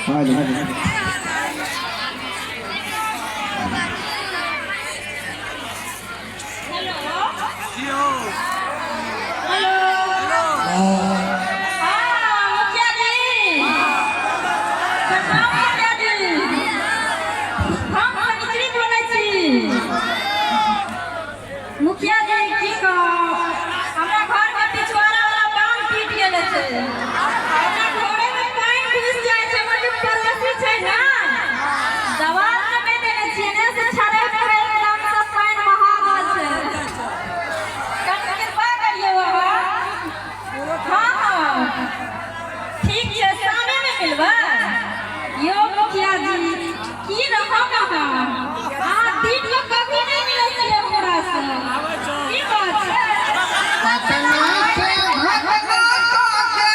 Hello. Hello. हाँ, मुखिया जी। प्रणाम मुखिया जी। हम सनिचरी बोलै छी। मुखिया जी की कहब, हमरा घर के पिछवाड़ा वाला बांध टूट गेल छै। हमरा घरे में पानि घुसि जाइ छै। हमर जे पड़ोसी छै ने, दवाल नहि देने छियै ने, से छड़ैत रहै एकदम सब पानि बहा रहल छै। कनि कृपा करियौ अहाँ। हाँ हाँ, ठीक छै, शामे में मिलबै। यौ मुखिया जी, की रहब अहाँ? अहाँ दिन में कभी नहि मिलै छियै हमरा से, की बात छै? पटना से घटना के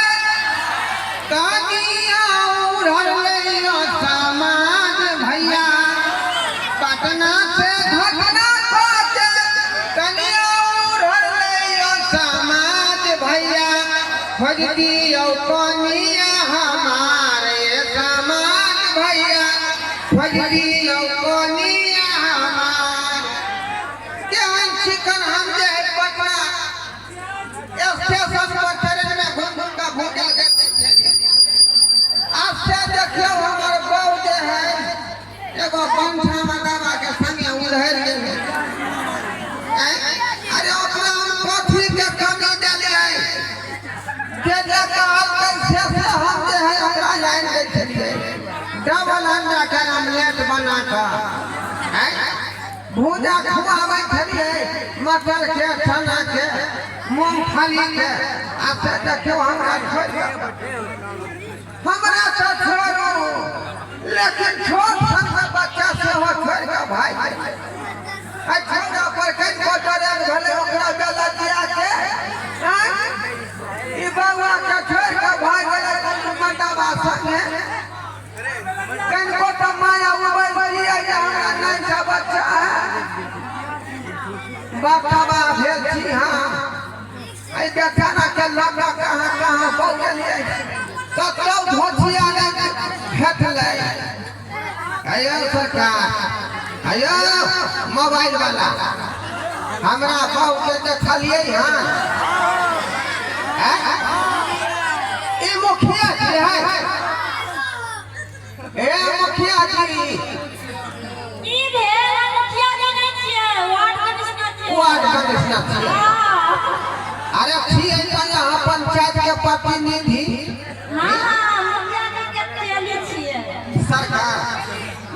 कनिया उड़ल समाज भैया। पटना से घटना के कनिया उड़ल समाज भैया। खोज दियौ कनिया हमारे समाज भैया। खोज दियौ कनिया हमार। केहन चिकन हम जे है पटना स्टेशन पर ट्रेन में घूम घूम का भूजा देते छलियै। आब से देखियौ, हमर बहू जे है एगो पंछा मदाबा के संगे उधर गेल। अरे, ओकरा हम कथी के कमी देलियै? जे जे कहलकै से से हम जे है ओकरा लाइन दै छलियै। डबल अंडा के ऑमलेट बना कऽ भूजा खुआबै छलियै, मटर के, चना के, मूंगफली के। आ से देखियौ, हमरा छोड़ि कऽ, हमरा तऽ छोड़ू, लेकिन छोट सन बच्चा सेहो छोड़ि कऽ भागि गेलै। आ छौड़ा पर कनिको डरेन भेलै ओकरा बेलतिया के। आँय? ई बौआ के छोड़ि कऽ भागि गेलै कोनो मर्दाबा संगे। कनिको तऽ माया उबरि जे हमरा नहि छै बच्चा है। बाबा भेल छी हम। एहि बेचारा के लऽ कऽ कहाँ कहाँ बौगेलियै, कतौ धोतिया नहि भेटलै। अयो सरकार, अयो मोबाइल वाला, हमरा बहू के देखलियै हन? हैं? ई मुखिया जी है? ए मुखिया जी। की भेल? मुखिया जी नहि छियै, वार्ड कमिश्नर छियै। वार्ड कमिश्नर छियै? हाँ। अरे, छियै तऽ यहाँ पंचायत के प्रतिनिधि। हाँ हाँ, मुखिया जी के चेली छियै। सरकार,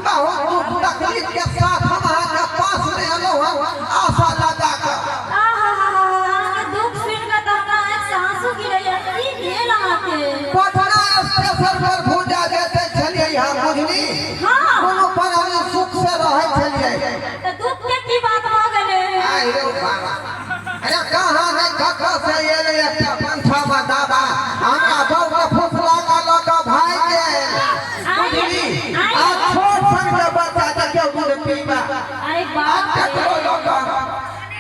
बहुत दुख तकलीफ के साथ हम अहाँके पास में एलहुँ हन आशा लगा कऽ। आहा, अहाँके दुख सुनि कऽ तऽ हमरा आँखिसँ आंसू गिरैया। की भेल अहाँके? पटना स्टेशन पर भूजा बेचै छलियै हम, बुझली? हाँ। कोनो प्राणी सुख से रहै छलियै। तऽ दुख के की बात भऽ गेलै? आइ रे बाबा, अरे कहाँ नहि कतऽ से एलै एकटा पंछावा दादा, हमरा बहू के फुसला कऽ लऽ कऽ भागि गेल, बुझली? आ छोट सन के बच्चा देखियौ दूध पीबा। अरे आ बाप रे। केकरो लऽ कऽ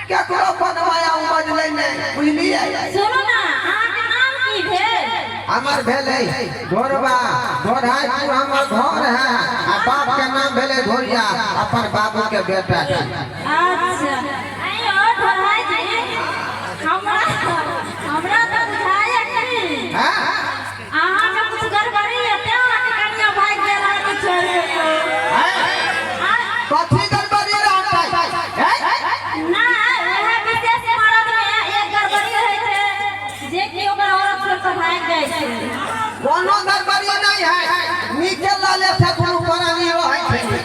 केकरो बनवाया उमजलै नहि, बुझलियै? सुनू ने, अहाँके नाम की भेल? हमर भेलै ढोरबा। ढोढ़ाइपुर हमर घर है आ बाप के नाम भेलै ढोरिया। अपन बाबू के बेटा छी। अच्छा, आइयो ढोढ़ाई जी, हमरा हमरा तऽ बुझाइया कि अहाँके कुछ गड़बड़ी है, तें अहाँके कनिया भागि गेल अहाँके छोड़ि कऽ। कथी गड़बड़ी रहतै? नहि, वएह विशेष मर्द में एक गड़बड़ी रहै छै जे कि ओकर औरत छोड़ि कऽ भागि जाइ छै। कोनो गड़बड़ी नहीं है। नीके लाले से दुनू प्राणी रहै छै।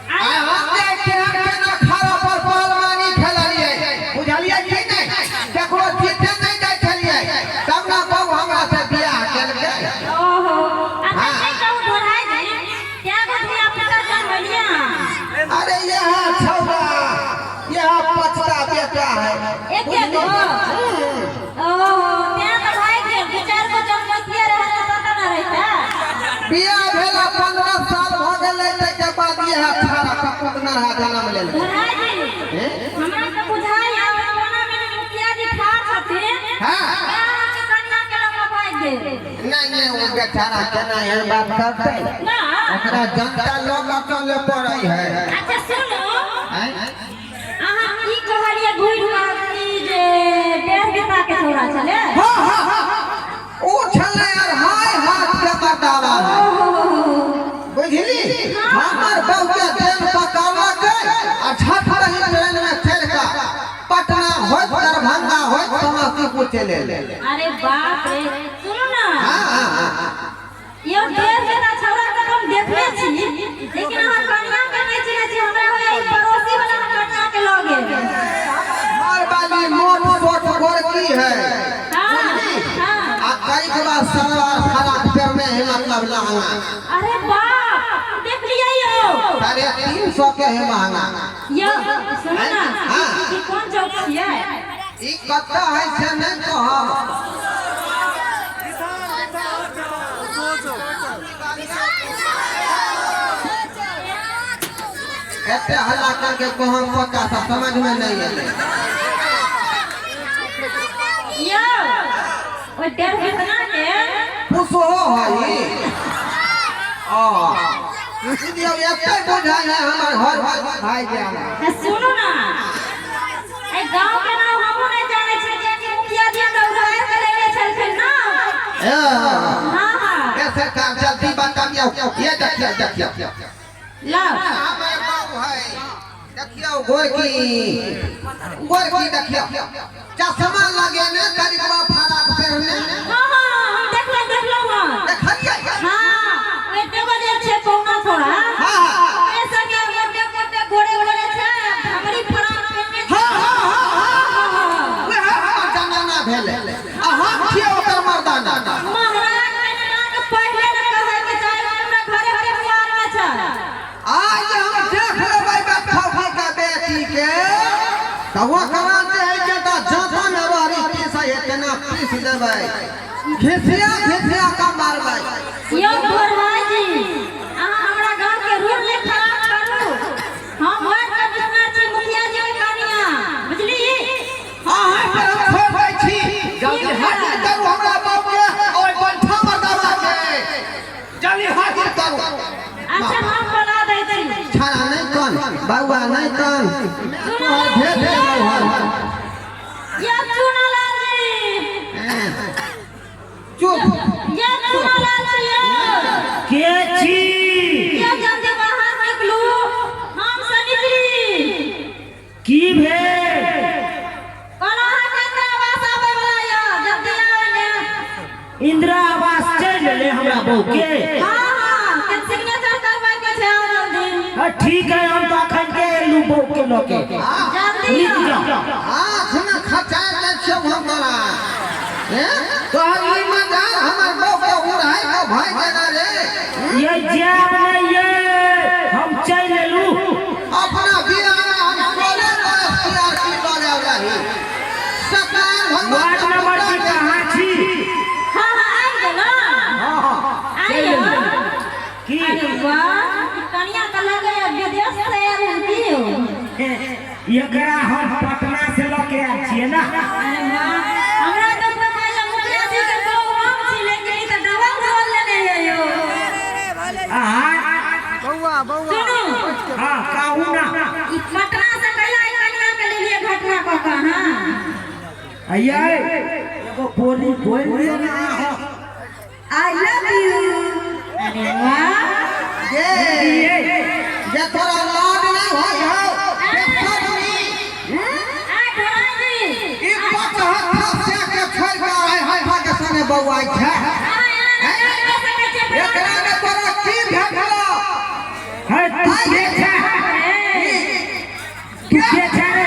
आ हम जे केहन केना खाड़ा पर पहलवानी खेललियै, बुझलियै कि नहि? केकरो जीते नहि दै छलियै, तब ने बहू हमरा से बियाह केलकै। ओहो, अच्छा, से कहू ढोढ़ाई जी, कै गो धिया पुता जन्मेलियै अहाँ? अरे, यह छौड़ा, यह पचता बेटा है। एके गो? ओहो, तें तऽ भागि गेल। दू चारि गो जन्मतियै रहै तऽ ततऽ ने रहितै। बियाह भेला 15 साल भऽ गेलै, ताहिके बाद यह छाड़ा कपूत नरहा जन्म लेलकै। ढोढ़ाई जी, हमरा तऽ बुझाइया ओहि कोना मे जे मुखिया जी ठाढ़ छथिन, तें अहाँके कनिया के लऽ कऽ भागि गेल। नहीं। नहि, ओ बेचारा केना एहन बात करतै? ना। ओकरा जनता लऽ कऽ चले पड़ै है। अच्छा सुनू। आँय? अहाँ की कहलियै घुरि कऽ कि जे डेढ़ बीता के छौड़ा छलै? हाँ हाँ हाँ, ओ छलै अढ़ाई हाथ के मर्दावा है, बुझली? हमर बहू के ट्रेन पकड़लकै आ झट रही ट्रेन में चढ़ि कऽ पटना होइत दरभंगा होइत समस्तीपुर चलि एलै। अरे बाप रे, सुनू ना। हाँ हाँ हाँ हाँ। यौ, डेढ़ बेटा छौड़ा के हम देखने छी, लेकिन अहाँ कनिया के नहि चिन्है छी। हमरा होइया ई पड़ोसी वाला कनिया के लऽ गेल। घर वाली मोट सोट गोरकी है। हाँ। बुझली? हाँ। आ कई के बाद सलवार फराक पेरने है, मतलब लहंगा। अरे बाप, देख लियै यौ। 350 के है महंगा। यौ सुनू ना। हाँ। ई कोन चौक छियै? ई कतऽ है से नहि कहब। एते हल्ला करके कहम पक्का सब समझ में नहीं एलै। यौ, ओहि डेढ़ कितना के पुसो है ई। ओ दीदी, एते बुझाइ है हमर घर भाई जान। तऽ सुनू ना, एहि गाँव के नाम हमहूँ नहि जानै छी, कियाकि मुखिया जी हमरा उधार के लेने छलखिन ना। ए। हाँ हाँ। ए सरकार, जल्दी बताबियौ। ये देखियौ, देखियौ। लाओ। हमर बाबू है, देखियौ गोरकी गोरकी, देखियौ चश्मा लगेने, करिकबा फराक पहिरने। हाँ हाँ, हम देखलहुँ, देखलहुँ हँ। देखलियै? हाँ, एते बजे छै पौना थोड़ा। हाँ हाँ। ओकरे संगे मोटे मोटे गोरे गोरे छै, हमरी फराक पहिरने छै। हाँ हाँ हाँ हाँ। हाँ हाँ हाँ। वएह हमर जनाना भेलै आ हम छियै ओकर मर्दाना। महाराज, कनियाके पहिले ने कहैके चाही, हमरा घरे परिवारमे छै। आज हम देख लेबै बटखौकी के बेटी के, तऽ ओकरा जे है के तऽ जाँता में रहरी पीसै है तेना पीस देबै, घिसिया घिसिया कऽ मारबै। यौ भाईजी, अहाँ हमरा गाँव के रूल नहि खराब करू। हम वार्ड कमिश्नर छी, मुखिया जी के कनिया, बुझली? अहाँ पर हम छोड़ि दै छी। जल्दी हाजिर करू हमरा बाप के, ओहि बंठा मर्दाना के जल्दी हाजिर करू। अच्छा, हम बोला दै छी। छाड़ा नहि कन बौआ, नहि कन, तोहर भेट गेलौ हन। यौ चुनालाल जी। चुप। यौ चुनालाल जी, यौ। के छी? यौ, जल्दी बाहर निकलू, हम सनित्री। की भेल? कहलहुँ अहाँके इंदिरा आवास आबै वाला यऽ, जल्दी आउ ने। इंदिरा आवास चलि एलै हमरा बहू के? हाँ हाँ, के सिग्नेचर करबै के छै, आउ जल्दी। हाँ, ठीक है, हम तो अखन के एलू बहू के लऽ के। जल्दी रुकि आउ। जाओ। हाथ में खचाय दै छियौ हम तोरा। हैं? तोहर ई मजार हमर बहू के उड़ाय के भाई देना रे। ये जायब नहीं, ये हम चलि एलू। अपना बियाह में हम 16 बरस की आरती लऽ रही सरकार भगवान। वार्ड नंबर से कहाँ छी? हाँ हाँ, आबि गेलहुँ? हाँ हाँ। आबि गेलहुँ? की? अरे वाह, ई कनिया तऽ लगैया विदेश से आयल हन की यौ? एकरा हम पटना से लऽ के आयल छियै ना। अरे वाह, हमरा तऽ बुझाइया मुखिया जी के बहू हम छी, लेकिन ई तऽ डबल डबल लेने है यौ। अहाँ सुनू। हाँ, कहू ना। ई पटना से कैला ई कनिया के लेलियै घटना कऽ कऽ? हाँ। ये एगो बोली बोल दियौ ना अहाँ। I love you. अरे वाह। जे ये जे तोरा लाड नहि होइ हौ देखबही। आ ढोराजी। ई पचहत्तर से के छोड़ि कऽ आइ हट्ठा के संगे बौआइ छै। अहाँ एना नहि कहि सकै छियै। एकरा में तोरा की भेटलो? है, तू के छै? तू के छै रे?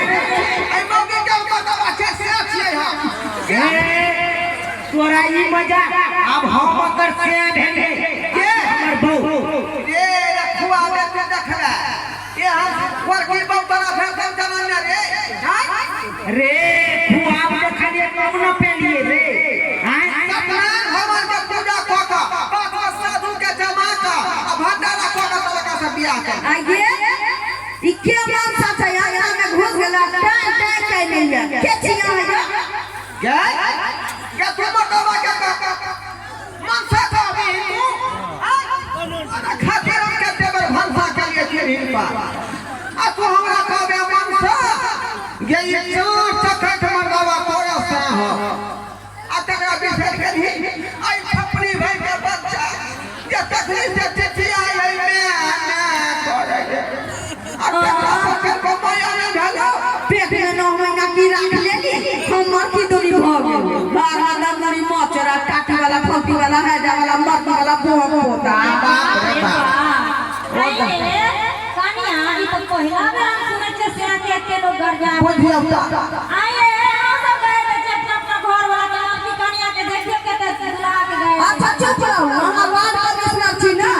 एहि मौगी के मर्दाबा छै से छियै हम। ए, तोरा ई मजा आब हम ओकर से भेलै के? हमर बहू। रे रखुआ दे, तू देखले ए हम बड़की बहू तोरा भेटल जमाना रे, हैं? रे खुआब देखलिए तब न पेलिए रे, आँय? सत्यनारायण भगवान के पूजा कऽ कऽ, पाँच गो साधु के जमा कऽ आ भंडारा कऽ कऽ तब एकरा से बियाह कर। आइए, ई के मनसा छै अंगना में घुस गेला, टाइ टाइ कैले ये? के छिया है यो? गे गे, तू मर्दाबा के मनसा पार आ तू हमरा कहबे मनसा गे ई चार चक्का के मर्दावा तोरा से हो आ तकरा बिसरि गेलही आई खपरी भरि के बच्चा जे तखनी से चिचियाइ है मैं मैं करे गे आ तकरा सबके को माया नहि भेलौ। पेट में 9 महीना की राख लेली, हमर की दूरी भऽ गेल। बारह नंबरी मचरा टाटी वाला, फौती वाला, हैजा वाला, मर्दी वाला, बोह पोता। बाप रे बाप। अरे कनिया, ई तऽ पहिला बेर हम सुनै छियै सेना के एते लोग गरजा। बुझियौ तऽ। आइए हम सब गए थे अपना अपना घर वाला के लड़की कनिया के देखियो के ते दुल्हा के गए। अच्छा, चुप रहू। हमर वार्ड कमिश्नर छी ना,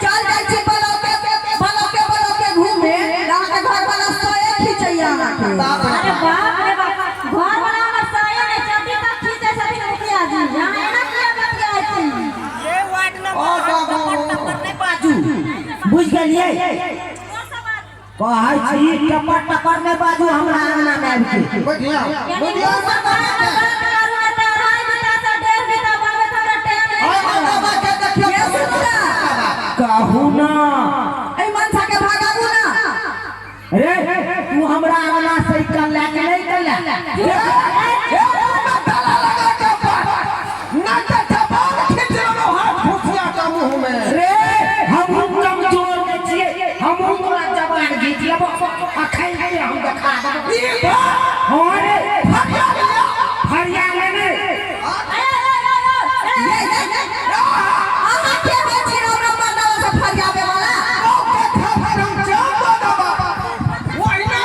चल जाइ छी ब्लॉके ब्लॉके ब्लॉके घूमे। अहाँके घर वाला सोए खींचैया अहाँके। बाप रे। अरे बाप रे बाप, घर वाला हमर साया नहि चड्डी तक खींचै छथिन। मुखिया जी, अहाँ एना किया बतियाइ छी? ओ बाबू। बाजू, बुझ गेलियै? कहै छी टपर टपर नहि बाजू हमरा अंगना मे आबि के। बुझियौ। यानी बुझियौ। दू सौ बात करू ने तऽ 2.5 बीता से 1.5 बीता बनबैत हमरा टाइम ओइ लागि जायत। मर्दावा के देखियौ। ये सुनू ना। कहू ना। एहि मनसा के भागाबू ना। रे, तू हमरा अंगना से निकल के नहीं निकल। ए, ताला लगा के पर ना तऽ जबान खींच लेलौ हाथ फुसिया के मुंह में। रे, हमहू कमजोर नहि छियै। हमहू तोरा जबान घीच लेबो अखन के हम देखा देबो। ई बात। हाँ रे। फरिया लिया। फरिया लेने। ए, ए, ए, ए, ए, ए। अहाँ के होइ छी हमरा मर्दावा से फरियाबे वाला? ओके खबर हम जाम दबा ओहिना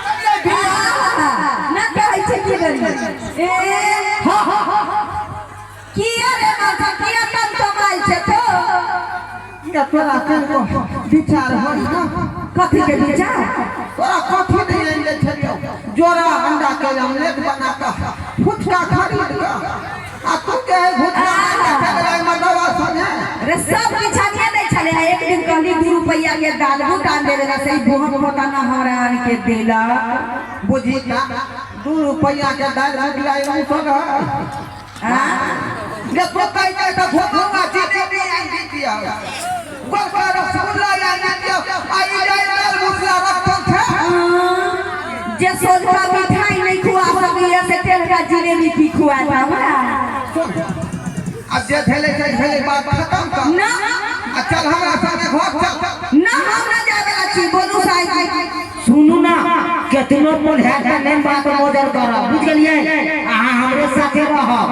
चलिए भी। ना कहै छै की बनी ए किया रे मनसा, किया तम कमाइ छै तो? ये तोरा कनको विचार होई ना? कथी के विचार? तोरा कथी नहीं आनि दै छलियौ? जोड़ा अंडा के ऑमलेट बना कऽ, फुचका खरीद कऽ, आ तू के है भुचका चल रहा मर्दावा संगे। रे, सब किछु आनिए दै छलै। एक दिन कहली 2 रुपैआ के दाल बूट आन देवे ला, से ई बोहक पोता ना हमरा आन के देला। बुझी का 2 रुपैआ के दालि मुगलाई मुसर हाँ? जे तो कहि दे तऽ भोभोंगा जिलेबी आनि दितियौ, गोलका रसगुल्ला आनि दितियौ, आ ई जाय दालि मुसला रखल छै। जे सोझका मिठाई नहीं खुआ सकैया से टेढ़का जिलेबी की खुआत हमरा? आब जे भेलै से भेलै, बात खत्म कर। ना। आ चल, हमरा संगे घर चल। ना, हम ना जाए वाला छी। बोलू साहब। सुनू ना, केतनो पोल्हा के नहीं बात मोजर करब, बुझ गेलियै? अहाँ हमरे साथे रहब।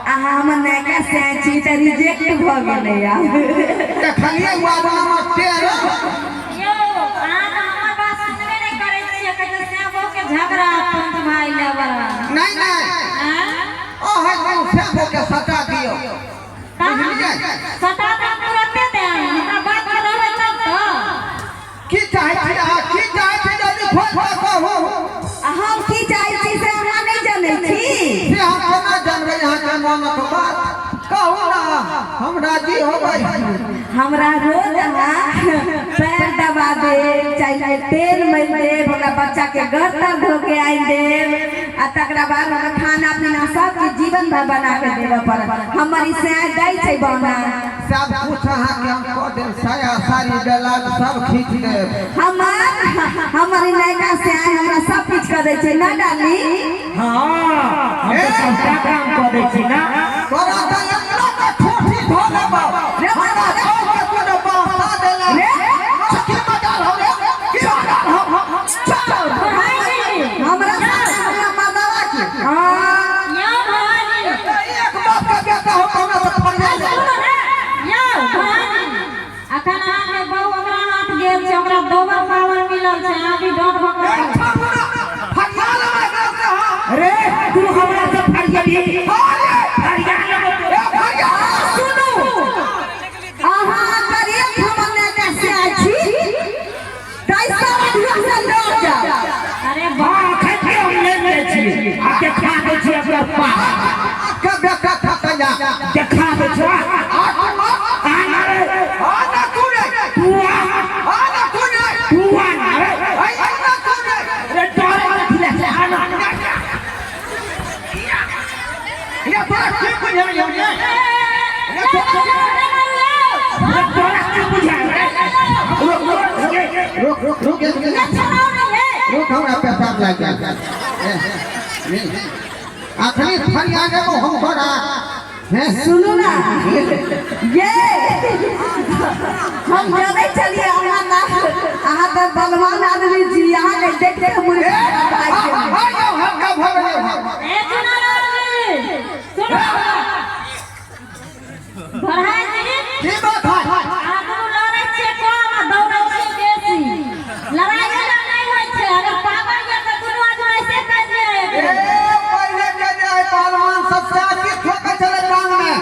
अहाँ हमर नयका सैं छी तऽ रिजेक्ट भऽ गेलै। देखलियै वार्ड नंबर 13। यौ, अहाँ तऽ हमर बात सुनबे नहि करै छियै। कहै छै श्याम बहू के झगड़ा पंच भाई लेवल। नहीं नहीं। आँय? ओ है तू के सटा दियौ। बुझलियै? सटा तऽ तुरते देब, हमरा बात के रहबै तब तऽ। की चाहै छी अहाँ? की चाहै छी? जल्दी खोल कऽ कहू। आ हम की चाहै छी से अहाँ नहि जनै छी? से हम केना जानबै अहाँके मोनक बात? कहू ना, हम राजी होबै। हमरा रोज अहाँ पैर दबा देब, चाहे तेल मलि देब, हमरा बच्चा के गर्दन धो के आनि देब, आ तकरा बाद हमरा खाना पीना सब चीज जीवन भर बना के देबऽ पड़त। हमर ई सैं दै छै बना? सब कुछ अहाँके हम कऽ देब, साया साड़ी ब्लाउज सब खींच देब। हमर हमर ई नयका सैं हमरा सब किछु कऽ दै छै ना डाली? हाँ, हम तऽ सबटा काम कऽ दै छी ना। तोरा तऽ एतना तऽ ठोठी धो लेबौ। रे। हमरा गाँव के कोनो बहसा देला। रे। की मजाल हो रे, की मजाल हो? भाईजी। हमरा हमरा मर्दावा के हाँ। यौ भाईजी। एक बाप के बेटा हो तऽ हमरा तऽ फरिया ले। सुनू ने यौ भाईजी, अखन अहाँके बहू हमरा हाथ गेल छै, ओकरा दोबर पावर मिलल छै। अहाँ भी don't भऽ ए, कऽ छोड़ू ना, फरिया लेबै एकरा से हम। रे, तू हमरा से फरियाली? हाँ रे। फरिया लेबो। ए, फरिया। सुनू, अहाँ अगर एक हमर नयका सैं छी तऽ सब से लड़ जाओ। अरे। हाँ, अखन के हम नहि लै छियै आ देखा दै छियै ओकर पाप। के बेटा खतैया। देखा दै छियै। आ आ ना रे। आ ना तू रे। तू आ। आ ना तू रे। तू आ ना रे। आई। रुक रुक रुक एक ये मिनट छोड़ाओ नहीं है रुक हमरा पेशाब लागि गेल अखनी फरिया देबो हम तोरा हे सुनू ना ये हम जनै छलियै अहाँ ना अहाँ तऽ बलवान आदमी छी अहाँके देख के मुर्गा भागि गेलै। हल्का भऽ गेलै ए चुनालाल जी सुनो बढ़ाई जी की बात है अहाँ दुनू लड़ै छियै कम आ दौड़ै छियै बेसी लड़ाई झगड़ा नहि होइ छै अगर पागल यऽ तऽ दुनू आदमी ऐसे कर ए जाए पहिले के जे है पहलवान सब चाची ठोकै छलै टांग में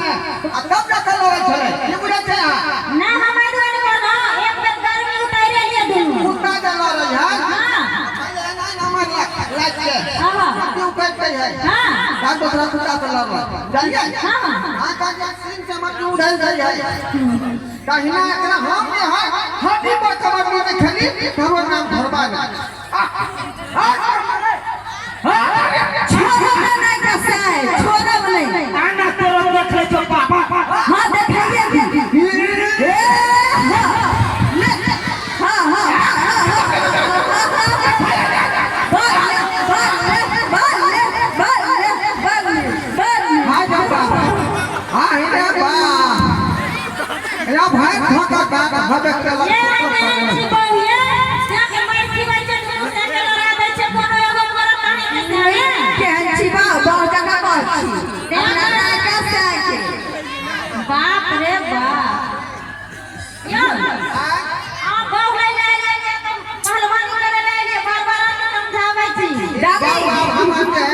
आ तब जाके लड़ै छलै की बुझै छै अहाँ ना हम एहि दुआरे कहलहुँ एक बेर गर्मी उतारि लिअ दुनू कुत्ता जे लड़ै है हाँ पहिले एना एना मारलक लाइट के हाँ कुत्ती उकटै है हाँ तब दूसरा कुत्ता से लड़लक जानिए हाँ अहाँ के सिंह से मट्टी उड़ल जाइ है तहिना एकरा हम जे है हड्डी पर कबड्डी में खेली हमर नाम धरबा नहि छोड़ब नहि कसाय छोड़ब नहि आना तोरा देख ले छौ पापा हाँ देखाइए भी ए, हाँ, ले, हाँ, हाँ, हाँ, हाँ, हाँ, हाँ, बल्ले, बल्ले, बल्ले, बल्ले, बल्ले। हाय बाबा हाय रे बा या भाई ठका का हबे के ये तेहन छी बहू ये जाके मारि खिबै छै दुनू जाके लड़ा दै छै कोनो एगो मरत नहि के से केहन छी बा बहुत जगह बात छी हमरा नायका से आके बाप रे बाप यौ आ बहू लै ले ले तऽ पहलवानी करे ले ले बार बार अहाँके समझाबै छी दादी हम के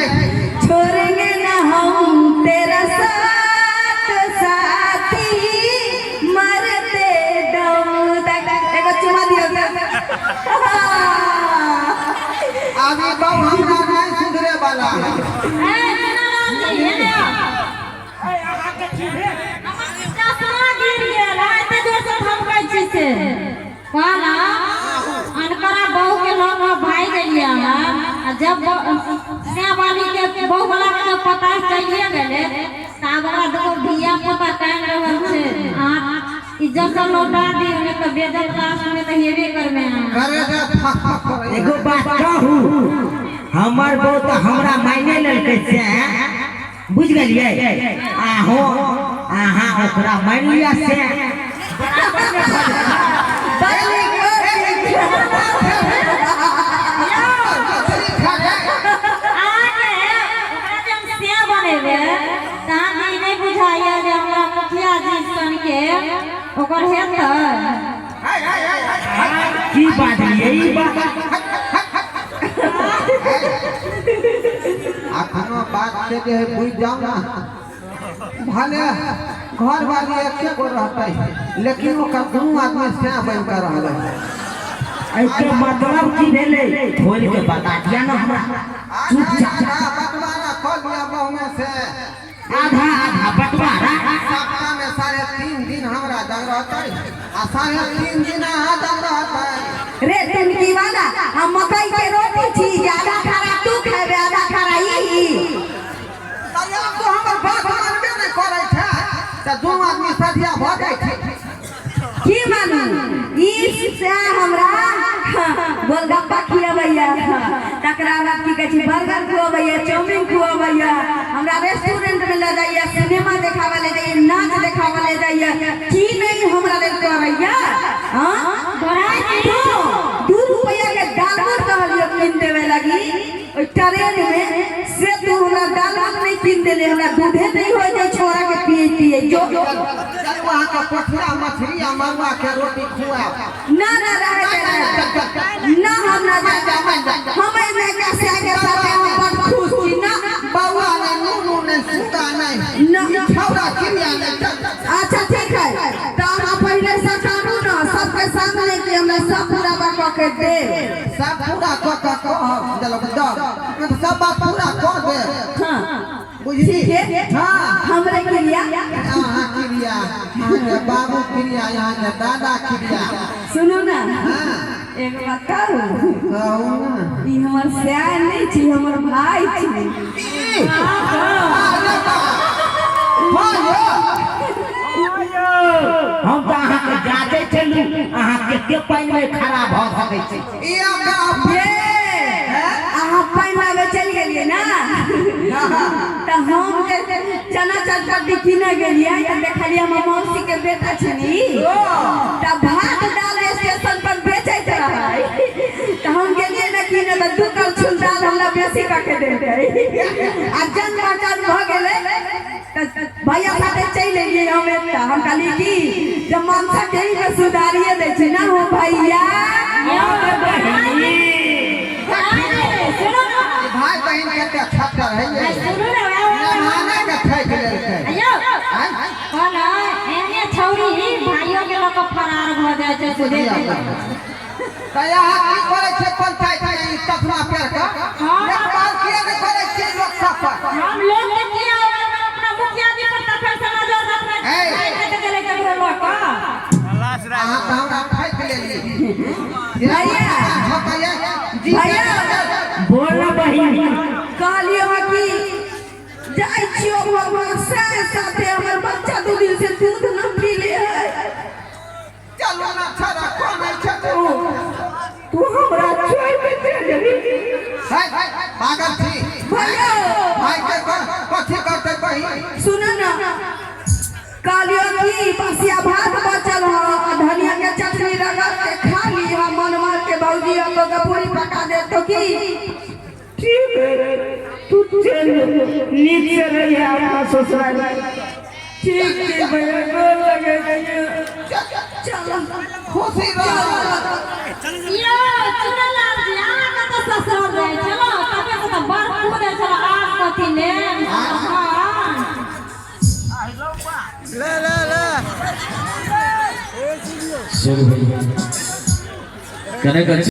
छोड़ेंगे ना हम तेरा साथ साथी मरते दम तक एगो चुमा दियो अभी बहु हमरा नहीं सुधरे वाला है ए चुनालाल जी हेने आउ हमर चश्मा गिर गेल अहाँ एते जोर से धमकै छी से कहलहुँ अनकरा बहू के लऽ कऽ भागि गेलियै अहाँ आ जब श्यामाली के बहू वाला के जब पता चलिए गेलै तऽ आब ओकरा दूगो धिया पुता कानि रहल छै अहाँ इज्जत से लौटा दियौ नहि तऽ बेइज्जत लास्ट में तऽ हेबे करबै अहाँ करे दे फक फक करे एगो बात कहू हमर बहू तऽ हमरा मायने लेलकै से बुझ गेलियै आहो अहाँ ओकरा मानि लिअ से बल्ले अहाँके ओकरा जे हम सेव बनेबै तऽ अहाँके ई नहि बुझाइए जे हमरा मुखिया जी सनके ओकर हेतै की बाजलियै ई बात अखनो बात के जे है बुझ जाओ ना भले घर वाली एके गो रहते लेकिन ओकर दुनू आदमी सैं बन के रहलै एहिके मतलब की भेलै खोलि के बता दिया ना हमरा चुपचाप आधा बंटवारा कऽ लिअ बहु में से आधा आधा बंटवारा सप्ताह में 3.5 दिन हमरा जग रहतै आ 3.5 दिन अहाँ जग रहतै रे तुमकी वाला हम मकई के रोटी छी जे आधा खाना तू खेबे आधा खाना ई तऽ आब तो हमर बात मानबे नहि करै छै तऽ दुनू आदमी सधिया भऽ जाइ छै की मानू ई से हमरा गोलगप्पा खियबैया तकरा बाद की कहै छै बर्गर खुअबैया चाउमीन खुअबैया हमरा रेस्टोरेंट में लऽ जाइया सिनेमा देखाबऽ ले जाइया नाच देखाबऽ ले जाइया की नहीं हमरा लेल करैया हाँ तू 2 रुपया के दालमोट कहलियो कीन देवे लगी ओहि ट्रेन में से तू हमरा दालमोट नहीं कीन देले हमरा दूधे नहीं हो जाए छोरा के पिए पिए जो चलू अहाँके पोठिया मछली आ मरुआ के रोटी खुआब ना ना रहे दे रहे ना हम ना जाए हम एने कैसे के साथे हम बड़ खुश छी ना बौआ नहि नूनू नहि सुगा नहि ना छौड़ा चिड़िया नहि चल अच्छा ठीक है तो अहाँ पहले से कानू ना सबके सामने कि हमरा सब पूरा कऽ के दे सब पूरा कऽ कऽ कहब देलक दब सब बात पूरा कऽ देब हाँ बुझली ठीक है हाँ हमरे क्रिया अहाँ क्रिया अहाँके बाबू क्रिया अहाँके दादा क्रिया सुनू ना हाँ एगो बात कहू कहू ना ई हमर सैन नहीं छी हमर भाई छी ई, अरे बा भाई हम तऽ अहाँके जाते चलू अहाँके कते पानि में खड़ा भऽ सकै छै। ई आका ये अहाँ पानि लाबे चलि गेलियै ना, तऽ हम जे चना चटपटी किने गेलियै तऽ देखलियै हमर मौसी के बेटा छनी, तऽ भात दाल स्टेशन पर बेचैत रहै। तऽ हम गेलियै ने किने, तऽ 2 कलछुल दाल हमरा बेसी कऽ के देलकै। आ जन पहचान भऽ गेलै तऽ भैया साथे चलि एलियै हम एकटा। हम कहलियै कि जब मनसा के ही सुधारिए दै छै ना हो भैया। सुनू ने। भाई बहिन कते छत्तर है ये। सुनू ने। नहाने के ठकि लेलकै। अयो। आँय? कहलहुँ एहने छौरी भाइयो के लऽ कऽ फरार भऽ जाइ छै सीधे। तऽ अहाँ की करै छियै पंचायत में ई चश्मा पेर कऽ? हाँ। देखभाल किया नहि करै छियै लोक सब पर? हम लोग के किया, अपना मुखिया जी पर तखन से नजर रखने ऐ। के गेलै केकरो लऽ कऽ। अहाँ तऽ हमरा ठकि लेलियै। भैया। झोंकैये, जी। भैया। बोल ना बहिन। कहलियै हँ कि जाइ छियो भगवान से साथे, हमर बच्चा 2 दिन से दूध न पीले है। चलू ना छड़ा, कोन है छै? तू हमरा छोड़ के चल जेबी? है, पागल छी? भैया। भाई के कथी करतै बहिन? सुन ना, कहलियो कि बसिया भात बचल ह आ धनिया के चटनी रगड़ के खा ली ह, मन मार के भौजी हम लोग के पूरी पका दे तो की। ठीक है, तू चल, नीक से रही है अपना ससुराल। ठीक छै भैया, गोर लगे छियौ। चल। खुशी रह। यो चुनलाल जी, अहाँ कतऽ ससुराल जाइ छलहुँ? तखन से तऽ बड़ कूदै छलहुँ, आब कथी ने? हँ। शुरू भैया कने।